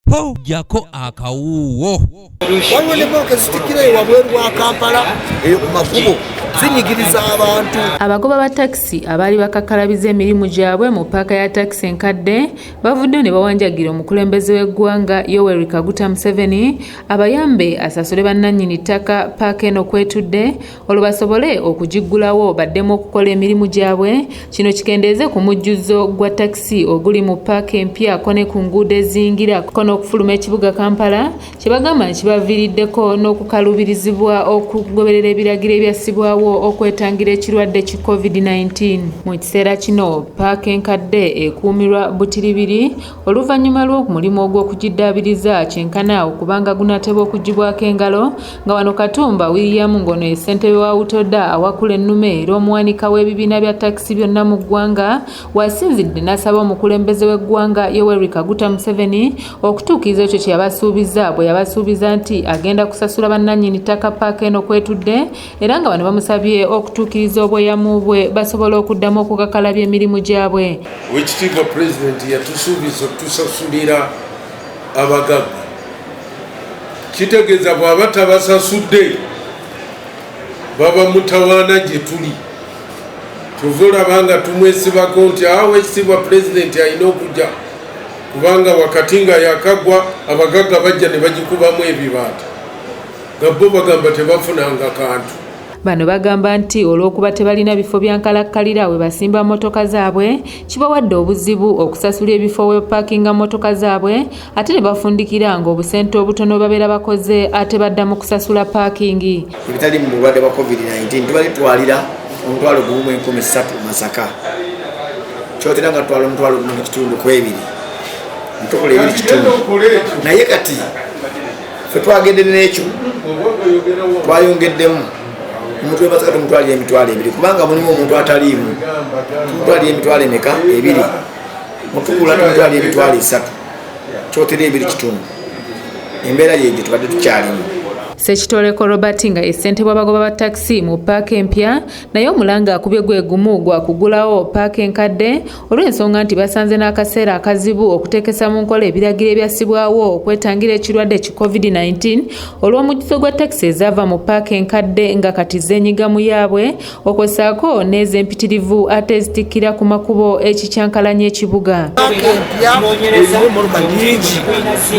Ho, jjako akawuuwo. Waliwo n'emmotoka ezitikkira eyo wabweru wa Kampala, eyo ku makubo, zinyigiriza abantu. Abagoba ba takisi abaali bakakkalabiza emirimu gyabwe mu ppaaka ya takisi enkadde bavuddeyo ne bawanjagira omukulembeze w'eggwanga Yoweri Kaguta Museveni abayambe asasule bannannyini ttaka ppaaka eno kwetudde, olwo basobole okugiggulawo baddemu okukola emirimu gyabwe. Kino kikendeeze ku mujjuzo gwa takisi oguli mu ppaaka empya ko ne ku nguudo eziyingira ko n'okufuluma ekibuga Kampala, kye bagamba nti kibaviiriddeko n'okukaluubirizibwa okugoberera ebiragiro ebyassibwawo okwetangira ekirwadde ki COVID-19. Mu kiseera kino ppaaka enkadde ekuumirwa butiribiri oluvannyuma lw'omulimu ogw'okugiddaabiriza kyenkana okubanga gunaatera okuggyibwako engalo, nga wano Katumba William, ng'ono ye ssentebe wa UTODA awakula ennume era omuwanika w'ebibiina bya takisi byonna mu ggwanga, wasinzidde n'asaba omukulembeze w'eggwanga Yoweri Kaguta Museveni okutuukiriza ekyo kye yabasuubiza bwe yabasuubiza nti agenda kusasula bannannyini ttaka ppaaka eno kwetudde, era nga bano bamusabye okutuukiriza obweyamu bwe basobole okuddamu okukakalabya emirimu gyabwe. Owekitiibwa Pulezidenti yatusuubiza otusasulira abagagga. Kitegeeza bw'aba tabasasudde, baba mutawaana gye tuli. Kyova olaba nga tumwesibako nti awo ekitiibwa Pulezidenti alina okujja, kubanga wakati nga yakagwa abagagga bajja ne bagikubamu ebibaata, nga bo bagamba tebafunanga kantu. Bano bagamba nti olw'okuba tebalina bifo bya nkalakkalira we basimba mmotoka zaabwe, kibawadde obuzibu okusasula ebifo we bapaakinga mmotoka zaabwe, ate ne bafundikira ng'obusente obutono babeera bakoze ate badda mu kusasula paakingi. Ebitali mu bulwadde bwa COVID-19, tubalitwalira 13,300 Masaka. Kyotera nga tutwala 1.5 ku ebiri, ntukola ebiri kitundu. Naye kati fe twagende n'ekyo twayongeddemu, omuntu webasaka tumutwalira 20,000, kubanga mulimu omuntu ataliimu. Tumutwalira emitwalo emeka? Ebiri. Mutukula tumutwalira 30,000, kyotera ebiri kitundu. Embeera yegyo tubadde tukyalimu. Ssekitoleko Robert, nga ye ssentebe w'abagoba ba takisi mu ppaaka empya, naye omulanga akubye gwe gumu gwa kugulawo ppaaka enkadde, olw'ensonga nti basanze n'akaseera akazibu okuteekesa mu nkola ebiragiro ebyassibwawo okwetangira ekirwadde ki COVID-19, olw'omujjuzo gwa takisi ezaava mu ppaaka enkadde nga kati zeenyiga mu yaabwe, okwosaako n'ez'empitirivu ate ezitikkira ku makubo ekikyankalanya ekibuga. Paaka empya erimu emmotoka nyingi.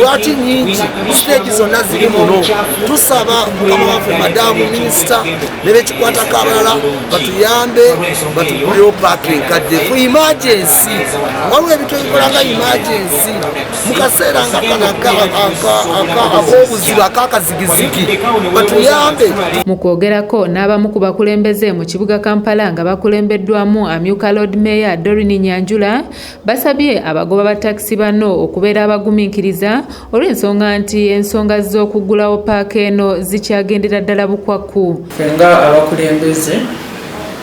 Lwaki nyingi? Siteegi zonna ziri muno. Tusaba mukama waffe madamu minisita ne bekikwatako abalala batuyambe batugulewo paaka enkadde ku emergency. Waliwo ebintu ebikola nga emergency mu kaseera nga kano ak'obuzibu, akakazigizigi, batuyambe. Mu kwogerako n'abamu ku bakulembeze mu kibuga Kampala nga bakulembeddwamu amyuka Lord Mayor Doreen Nyanjula, basabye abagoba ba takisi bano okubeera abagumiikiriza, olw'ensonga nti ensonga z'okuggulawo paaka eno zikyagendera ddala bukwakku. Ffe nga abakulembeze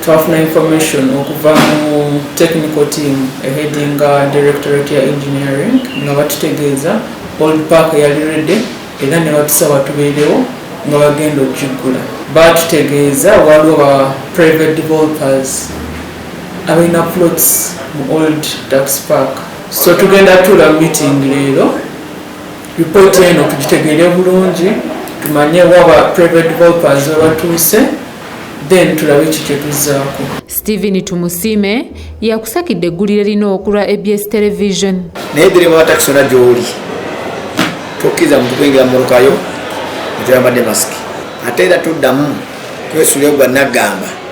twafuna information okuva mu technical team eheadinga Directorate ya Engineering, nga batutegeeza old park yali ready, era ne batusaba tubeerewo nga bagenda okugiggula. Batutegeeza waliwo ba private developers abalina plots mu old taxi park, so tugenda tuula meeting leero, report eno tugitegeere bulungi, tumanye waba private developers webatuuse, then tulabe ki kyetuzzaako. Stephen Tumusiime yakusakidde eggulire lino okulwa ABS Television. Naye dereva wa takisi ona gyoli, tokkiriza muntu kuyingira mmotokayo nga toyambadde masiki. Ate era tuddamu kwesuulayo gwa naggamba.